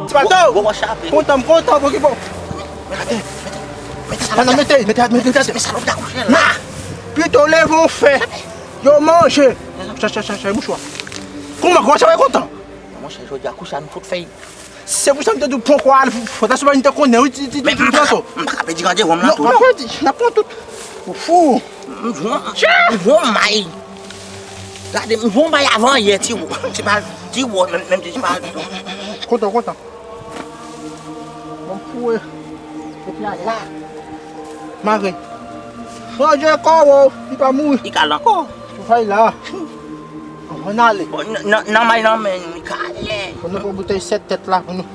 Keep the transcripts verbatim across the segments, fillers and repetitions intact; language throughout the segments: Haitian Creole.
Ti Pato! Gwo wòch la, vini. Kontan, m kontan, pokipo. Mete, mete, mete, mete sa la. Mete, mete, mete, mete. Mete sa la, mete sa la. Na! Pito leve w fè. Yo manje. Chache, chache, chache mouchwa. Kouman, kouman sa va kontan? Monchè, jodi a kouch la nou fout fè. Se pou sa m te di w pran kò al, fò ta sou pa n te konnen, wi, ti, ti, ti, ti, Pato. M pa ka pèdi randevou m nan tou, non. N ap pèdi, n ap pran tout. Ou fou. M jwenn, m jwenn may. Gade, m jwenn may avan yè, ti wo. Ti pa, ti wo, menm, menm ti pa. Kontan, kontan. Bon, pou, e, epi a la. Mare. Manje kò w, li pa mouri. Li kal ankò. Tou fay la. Ann ale. Bon, nan, nan, nan may nan men, li kale. Fò nou pran boutèy sèt tèt la pou nou.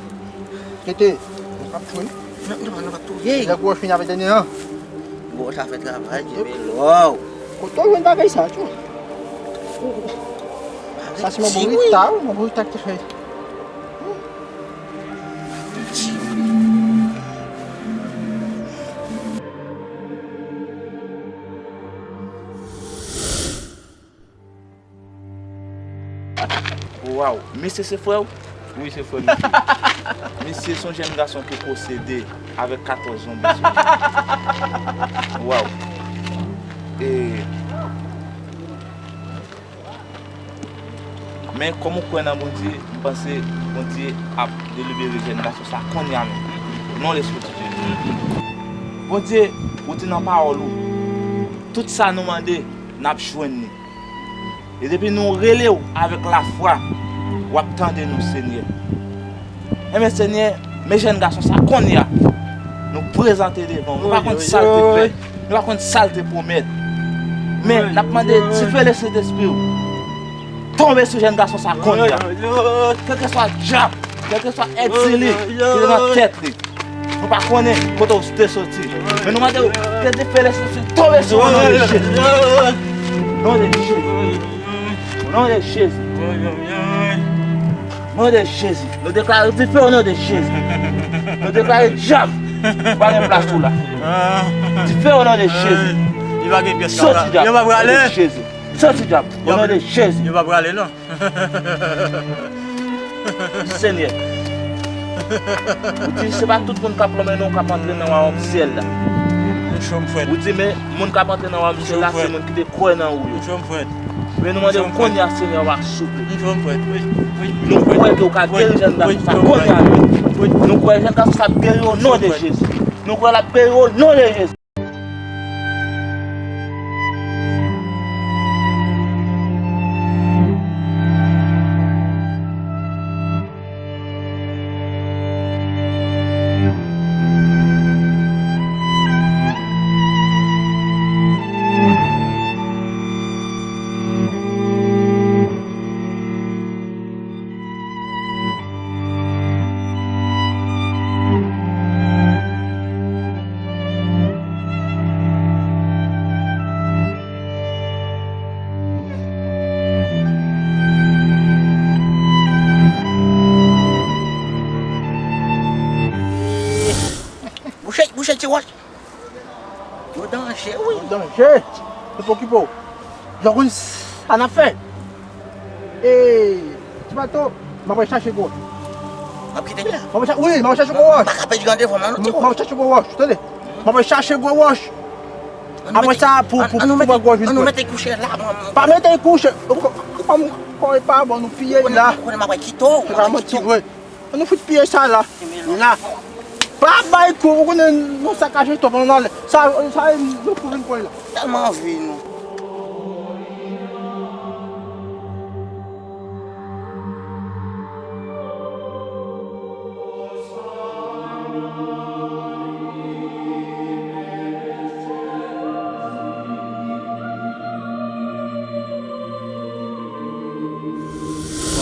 Kete, nou p ap touye. Non, non, nou p ap touye. Lè gwo fini avè dènye an. Gwo sa fè travay, kenbe lò w. Kote w jwenn bagay sa, tchou? Sa se mon burrito, wi, mon burrito ki te fè. Waw, mesye se frè w? Wi, se frè m. Mesye se yon jèn gason ki posede avèk katòz zonbi sou li. Waw. E, men kòm ou kwè nan Bondye, m panse Bondye ap delibere jèn gason sa kounye a menm. Non, Lespri Bondye. Bondye, ou di nan pawòl ou, tout sa nou mande, n ap jwenn li. E depi nou rele w avèk lafwa, w ap tande nou, Senyè. Enben, Senyè, men jèn gason sa kounye a, nou prezante devan w. Nou pa konn sa l te fè, nou pa konn sa l te pwomèt. Men, n ap mande dife Lesentespri w tonbe sou jèn gason sa kounye a. Kèlkeswa dyab, kèlkeswa ègzili ki te nan tèt li. Nou pa konnen kote w te soti. Men nou mande w, ke dife Lesentespri tonbe sou ou, non de Jezi. Non de Jezi. Non de Jezi. Non de Jezi. Nou deklare dife o non de Jezi. Nou deklare dyab pa gen plas ou la. Dife o non de Jezi. Soti dyab o non de Jezi. Soti dyab o non de Jezi. Yo pa prale non. Senyè. Ou di se pa tout moun k ap lonmen non k ap antre nan wayòm syèl la. Ou di men moun k ap antre nan wayòm syèl la se moun ki te kwè nan ou yo. Men nou mande w kounye a, Senyè, w ap souple. Nou kwè ke w ka geri jèn gason sa kounye a menm. Nou kwè jèn gason sa ap geri o non de Jezi. Nou kwè l ap geri o non de Jezi. Bouche, bouche ti wòch. Yo danje, wi. Yo danje. Se pokipo. Yo konn sa n ap fè. E, ti Pato, m ap al chache gwo. M ap kite la. M ap al cha-, wi, m ap al chache gwo wòch. M pa ka pèdi randevou m nan non, ti wòch. M ap al chache gwo wòch, tande. M ap al chache gwo wòch. Apre sa, pou, pou, pou pran gwo wòch vin pran. Ann nou mete kouche la, mwen. Pa mete kouche. Kò, kò, kò e pa bon, nou piye la. Ou konnen m ap kite w, m ap kite w. Ann nou fout piye sa la. La. Pa bay kou, ou konnen nou sakaje twòp, ann ale. Sa, sa, nou pou vin pran la. Tèlman anvi nou.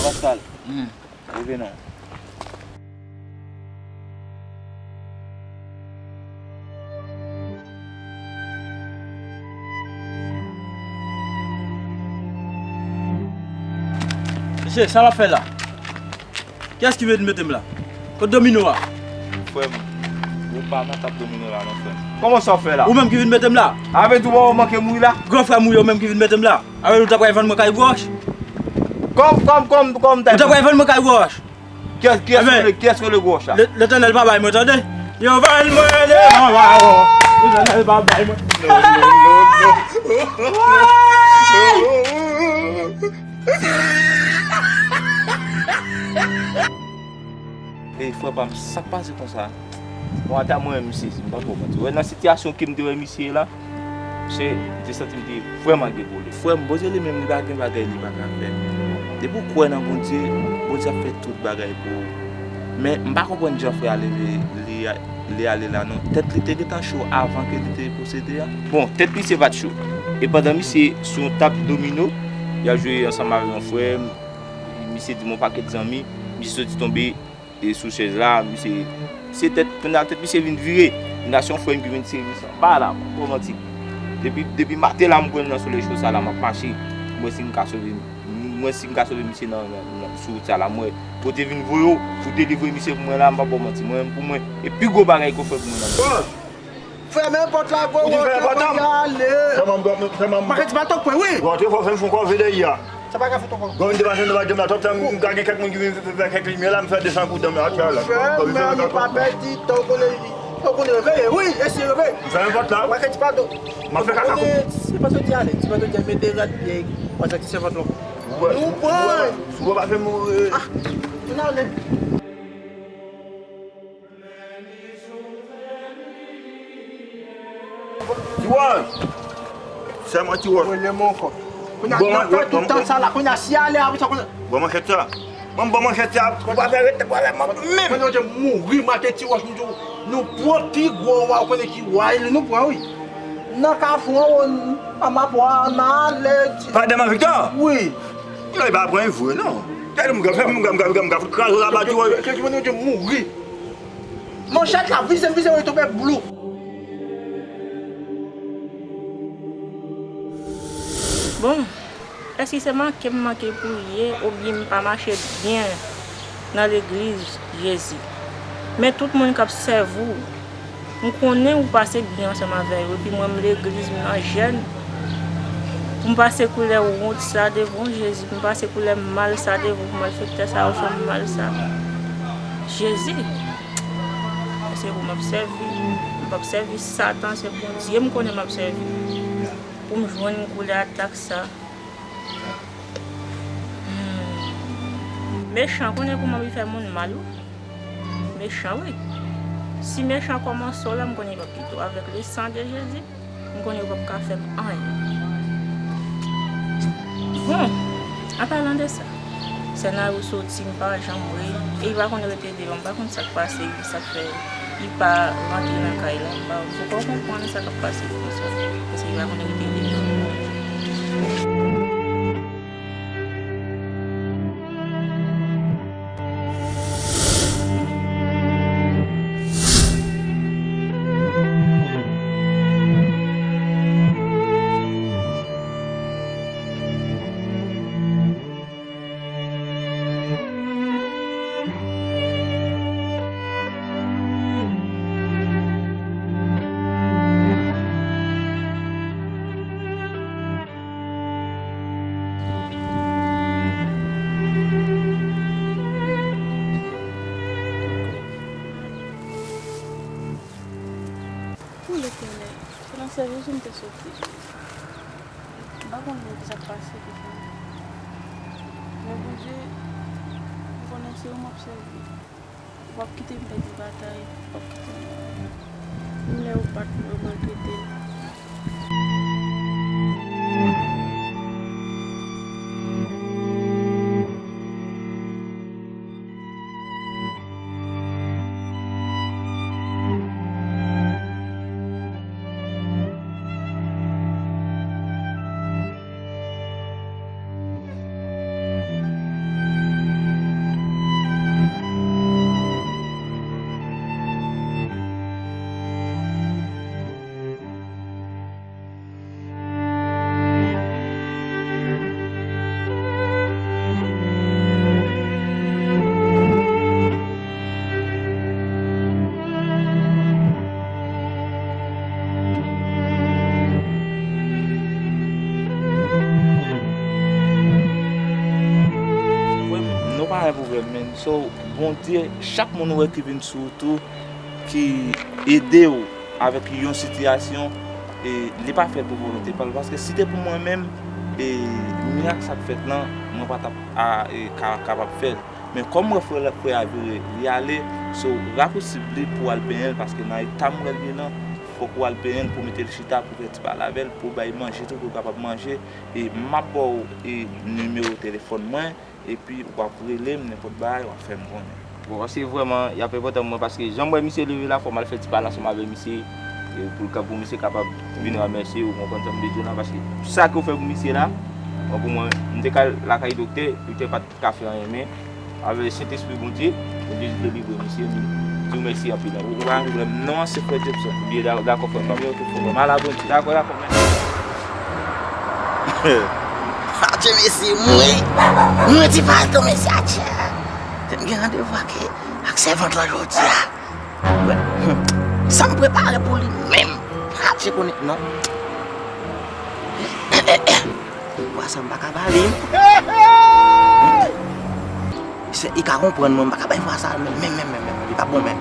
Pascal. Leve non. Mesye, sa w ap fè la? Kiyès ki vin mete m la? Kot domino a? Frè m, ou pa nan tab domino la non, frè m. Kòman sa w fè la? Ou menm ki vin mete m la? Avè di w manke mouri la? Gran frè m ou ye, ou menm ki vin mete m la? Avè di w ta pral vann mwen kay wòch? Kòm, kòm, kòm, kòm ta... Ou ta pral vann mwen kay wòch? Kiyès, kiyès rele, kiyès rele gwo chak? Letènèl pa bay mwen, tande. Yo bay mwen de mwa. Letènèl pa bay mwen. No, no, no, no. Ey, frè pa m, sa k pase konsa? Bon, ata mwen menm, m sezi, m pa twò manti. Wè, nan sitiyasyon ke m te wè misye la, se, m te santi m te vrèman gen pwoblèm. Frè m, Bondye li menm, li pa gen bagay li pa ka fè. Depi w kwè nan Bondye, Bondye ap fè tout bagay pou ou. Men, m pa konprann jan frè a leve, li, li ale la, non. Tèt li te gentan cho avan ke li te posede a. Bon, tèt misye pa t cho. E pandan misye sou yon tab domino, y ap jwe ansanm avè yon frè m, misye di m yon pakèt zanmi, misye soti tonbe, e sou chèz la, misye, misye tèt, kounye a tèt misye vin vire. Kounye a se yon frè m ki vin tire misye anba la, m pa twò manti. Depi, depi maten la, m kwè nan solèy cho sa la, m ap mache. M wè si m ka sove, m wè si m ka sove misye nan, nan, nan, sou wout sa la. M wè kote vin voye w pou delivre misye pou mwen la, m pa twò manti. Mwen menm pou mwen, e pi gwo bagay ke w fè pou mwen nan. Fèmen pòt la, gwo, rantre pou y ale. Fèmen, fèmen. Makèt pa t ap pwen, wi. Rantre fò fè m fon kòve dèyè a. Sa pa ka fèt ankò. Gòm de maten nan maten la, tout tan m ka gen kèk moun ki vin fè kèk limyè la, m fè desann kou dan m atè a la. Fèmen, nou pa pèdi tan, ou konnen, ou konnen reveye, wi, eseye reveye. Fèmen pòt la. Makèt pa t ap. M ap fè kaka kou. Se pa soti ale, se pa soti ale, mete rad pye, w a soti sèvant la. Nou pran. Si w pa fè m. Ah, nou ale. Tiwòch! Sèlman Tiwòch. Rele mwen ankò. Kounye a, nan fè tout tan sa la, kounye a, si ale apre sa, kounye a. Bon manchèt sa. Bon, bon manchèt sa. Ou pa fè ret, ou pa fè mòd menm. Kounye a, ou te mouri, maten Tiwòch, m di w, nou pran pi gwo wa, ou konnen ki wa, e li nou pran, wi. Nan kafou, anwo, an mapwa, nan ale. Padan Victor? Wi. Yo, li pa pran vre, non. Tèl m ka fè, m ka, m ka, m ka, m ka fout kraze w la, ba Tiwòch. Kèk moun yo di mouri. Manchèt la vize m, vize m, li tonbe blou. Bon, èske se manke m manke priye oubyen m pa mache byen nan legliz Jezi? Men tout moun k ap sèvi w, m konnen ou pase byen ansanm avè yo, epi mwen m legliz, m nan jèn, pou m pase koulè wont sa devan w, Jezi, pou m pase koulè mal sa devan w, pou malfektè sa yo fè m mal sa. Jezi, se ou m ap sèvi. M p ap sèvi Satan, se Bondye m konnen m ap sèvi. Pou m jwenn koulè atak sa. Hmm. Mechan konnen kouman li fè moun mal, wi. Mechan, wi. Si mechan kòmanse w la, m konnen li p ap kite w. Avèk le sang de Jésus, m konnen yo p ap ka fè m anyen. Bon, an palan de sa, sènaryo soti, m pa janm ri, e li pa konn rete deyò, m pa konn sa k pase, sa k fè li pa rantre nan kay la, m pa poko konprann sa k ap pase konsa, paske li pa konn rete deyò. O Letènèl, se nan sèvis ou m te soti, Jezi. M pa konn menm kisa k pase pou fè m. Men Bondye, m konnen se ou m ap sèvi. Ou p ap kite m pèdi batay, ou p ap kite m mouri. Menm lè yo bat mwen, ou maltrete m. Pa gen pwoblèm, man. So, Bondye, chak moun ou wè ki vin sou ou tou, ki ede w avèk yon sitiyasyon, e li pa fè l pou volonte pa l. Paske si te pou mwen menm, e mirak sa k fèt lan, mwen pa t ap a, e, ka, kapab fè l. Men kòm mwen frè, frè a vire, li ale, so, rapousib li pou al benyen l, paske nan eta m wè l ye lan, fòk ou al benyen l pou mete l chita, pou fè ti pale avè l, pou bay manje tou, pou l kapab manje. E m ap ba w, e, nimewo telefòn mwen, epi w ap rele m, nenpòt bagay, w ap fè m konnen. Bon, se vrèman, y ap enpòtan pou mwen, paske jan m wè misye leve la, fò m al fè ti pale ansanm avè misye, e pou l ka, pou misye kapab vin ramèsye ou, konprann sa m vle di w la, paske sa ke w fè pou misye la, bon, pou mwen, m te ka al lakay doktè, doktè pa t ka fè anyen, men avèk Sentespri Bondye, Bondye delivre misye, m di w mèsi anpil, anpil. Pa gen pwoblèm. Non an se Frè Jobson. Byen, da-, dakò, frè m. Byen, ok, frè m. M al a Bondye. Dakò, dakò, mèsi. Adje, mesye, mwen, mwen ti palto, mesye, adje. Te m gen randevou ak, ak sèvant lan jodi a. Wè, hmm. Sa m prepare pou li menm. Adje konnen, non. Vwa sa m pa ka ba li. Se, li ka konprann mwen, m pa ka bay vwa sa menm, menm, menm, menm, menm. Li pa bon menm.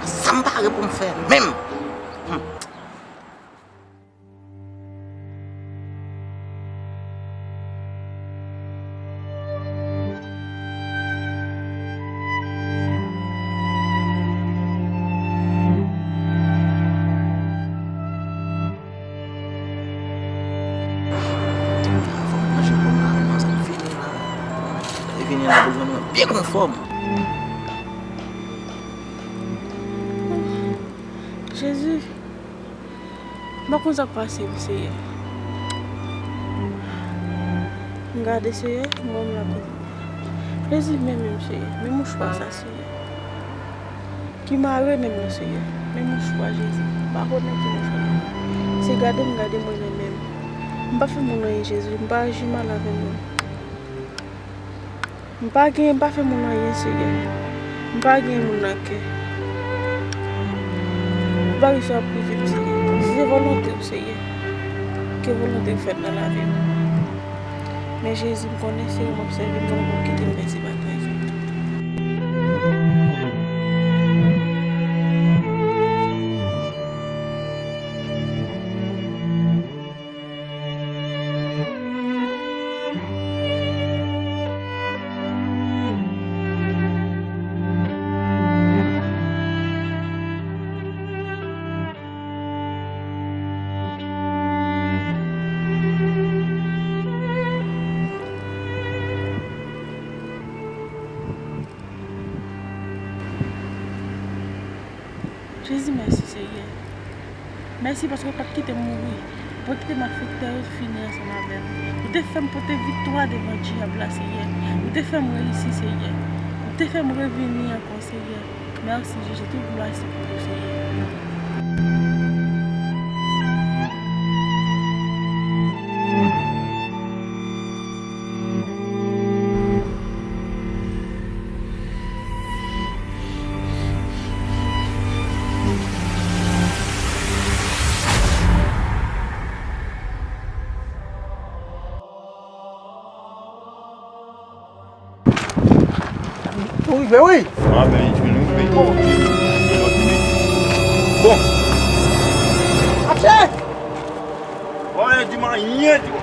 Sa m pare pou m fè menm. Hmm. Fò m manje pou m la, non, sa m fini la. Li vini la pou jwenn mwen byen konfòm. Jezi, m pa konn sa k pase m, Seyè. M gade, Seyè, m wè m la kote. Jezi, men men m, Seyè. Men mouchwa sa, Seyè. Ki mare men m nan, Seyè. Men mouchwa, Jezi. M pa konnen ki mouchwa. Se gade m gade mwen nan men m. M pa fè moun anyen, Jezi. M pa aji mal avè moun. M pa gen, m pa fè moun anyen, Seyè. M pa gen moun nan kè. M pa gen sa ap rive m, Seyè. Si se volonte w, Seyè, ke volonte w fèt nan lavi m. Men Jezi, m konnen se ou m ap sèvi, m konnen w p ap kite m pèdi batay. Jezi, mèsi, Seyè. Mèsi paske w pa t kite m mouri. Ou pa t kite malfektè yo fini ansanm avè m. Ou te fè m pote viktwa devan dyab la, Seyè. Ou te fè m reyisi, Seyè. Ou te fè m revini ankò, Seyè. Mèsi, Jezi. Tout glwa se pou ou, Seyè. Ou rive, wi. Bon. Atè! Bon, di m anyen, di w.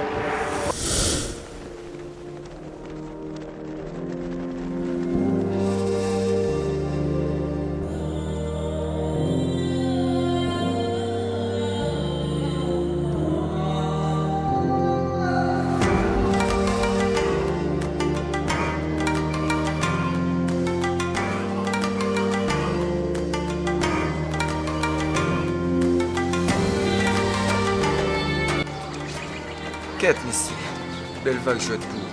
Kèt, mesye. Bèl vag jwèt pou ou.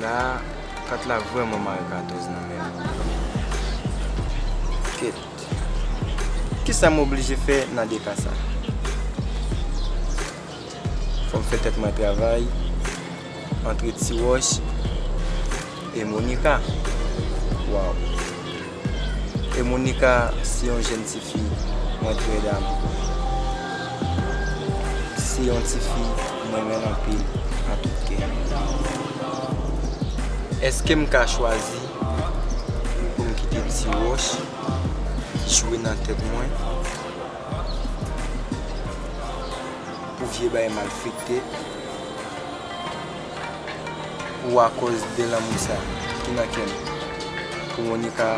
La, kat la vrèman mare katòz nan men l. Kèt. Kisa m oblije fè nan de ka sa? Fò m fè tèt mwen travay antre Ti Wòch e Monica. Waw. E Monica se yon jèn tifi mwen trè damou. Se yon tifi Mwen renmen l anpil, an tout kè. Èske m ka chwazi pou m kite ti wòch ki jwe nan tèt mwen pou vye bagay malfekte pou akòz de lanmou sa ki nan kè m pou Monica?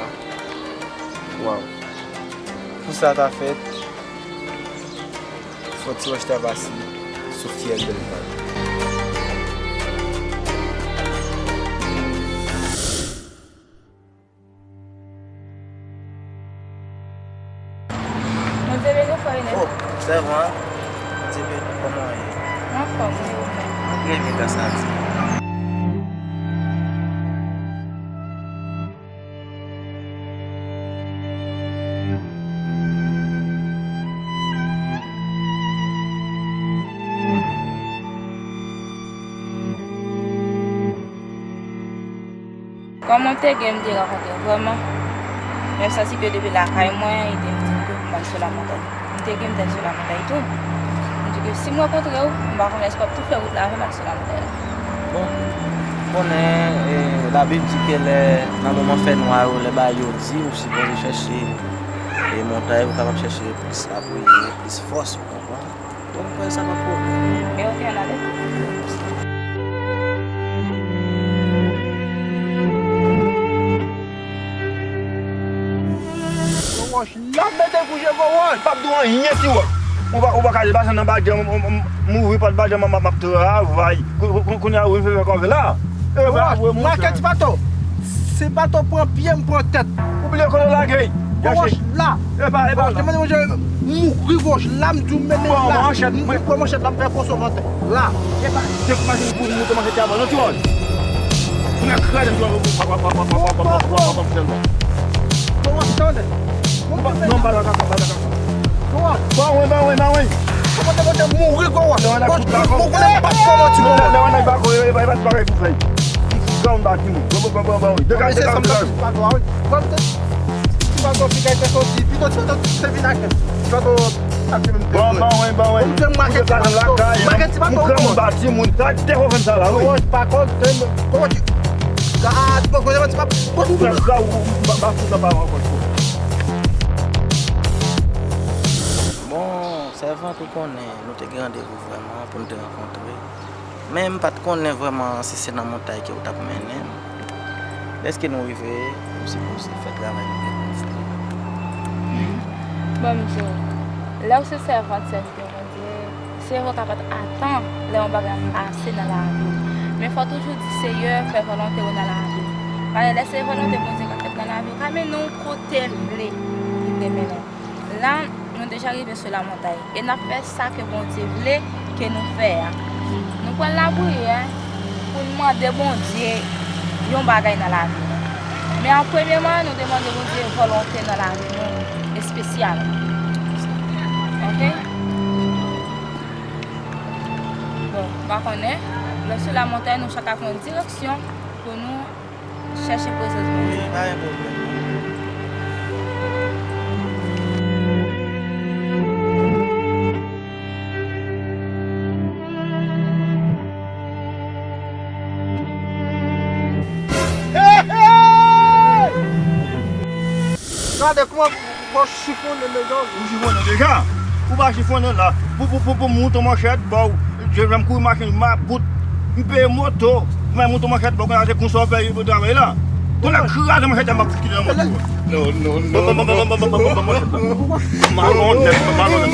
Waw. Pou sa ta fèt, fò ti wòch ta pase sou fyèl bèl pa l. Bondye beni w, frè Ernest. Oh, sèvant, Bondye beni w, kòman w ye? Mwen anfòm, wi, ou menm? Mwen trè byen, gras a Dye. Kòman m te gen, m te rankontre vrèman. Men m santi ke depi lakay mwen, li te m di m ke pou m al sou lamontay. M te gen m t al sou lamontay tou. M di ke si m rankontre w, m pa konnen èske w ap tou fè wout la avè m al sou lamontay la. Bon, konnen, e, Labib di ke lè nan moman fènwa yo, lè bagay yo di, ou sipoze chèche, e, montay, ou kapab chèche plis lapriyè, plis fòs, ou konprann? Bon, mwen kwè sa pa pwoblèm. Men oke, ann ale. Gwo wòch la, m mete kouche gwo wòch. M p ap di w anyen, ti wòch. Ou pa, ou pa ka deplase nan bajan, m, m, m, m ouvri pòt bajan, m, m, m ap travay. Kou-, kou-, kou-, kounye a, ou vin fè fè kòve la. E, ba, wòch, ou e monte. Make ti pato. Si pato pran pye, m pran tèt. Ou bliye kote w lage. Gwo wòch la. Epa, epa. Wòch, mwen, mwen, mouri wòch la, m di w mennen la. Pran manchèt, m pran manchèt la, m fè poso vante. La. Epa. Te kou mache pou moute manchèt la, non, ti wòch. Pou n a kraze m, ti wòch. Gwo wòch, tande. Non, pa la, pa la, pa la. Gwo wòch. Ba wen, ba wen, ba wen. Kòman te moute mouri, gwo wòch? Gwo wòch, mwen konnen m pa t kòman ti gwo wòch. Lè w ann ak bako, e pa ti bagay pou fè. Ti granmoun ba timoun. Bon, bon, bon, bon, bon. Degaje, degaje, degaje. Ti pato, ti pato, pito ti pato te vin ak ti pato ak ti menm. Bon, bon, wi, bon, wi. Ou te make ti pato. Make ti pato. Ou granmoun ba timoun. Sa te fò fè m sa la, wi. Gwo wòch, pa konn, te, gwo wòch. Gad, bon, kote ti pato. Bon, ou la, ou ba, ba fout nan pa ankò. Bon, sèvant, ou konnen, nou te gen randevou vrèman pou n te rankontre. Men m pa t konnen vrèman si se nan montay ke w t ap mennen m. Lèske nou rive, nou sipoze fè travay nou gen pou n fè. Bon, m di w, lè w se sèvant, sèvitè Bondye, se vre w ka pa t atan lè yon bagay ap pase nan lavi w. Men fò w toujou di Seyè fè volonte w nan lavi w. Paske lè se volonte Bondye k ap fèt nan lavi w, ka mennen w kote l vle li te mennen w. La, nou deja rive sou lamontay e n ap fè sa ke Bondye vle ke nou fè a. Nou pral lapriyè pou n mande Bondye yon bagay nan lavi nou. Men an premyeman, nou te mande Bondye volonte nan lavi nou espesyalman. Oke? Bon, m pa konnen. Lè sou lamontay, nou chak ap yon direksyon pou nou chèche prezans Bondye. Wi, pa gen pwoblèm. Hey, hey! Gade kòman w chifonnen deja. Ou chifonnen deja? Ou pa chifonnen la. Pou, pou, pou, pou m mouton manchèt ba w. Je, je m kouri machin, m a bout. M peye moto. Mwen mouton manchèt ba w, kounye a se konsa w peye pou travay la. Kounye a kraze manchèt la, m ap kite nan moto. Non, non, non, non. M a non, m a non.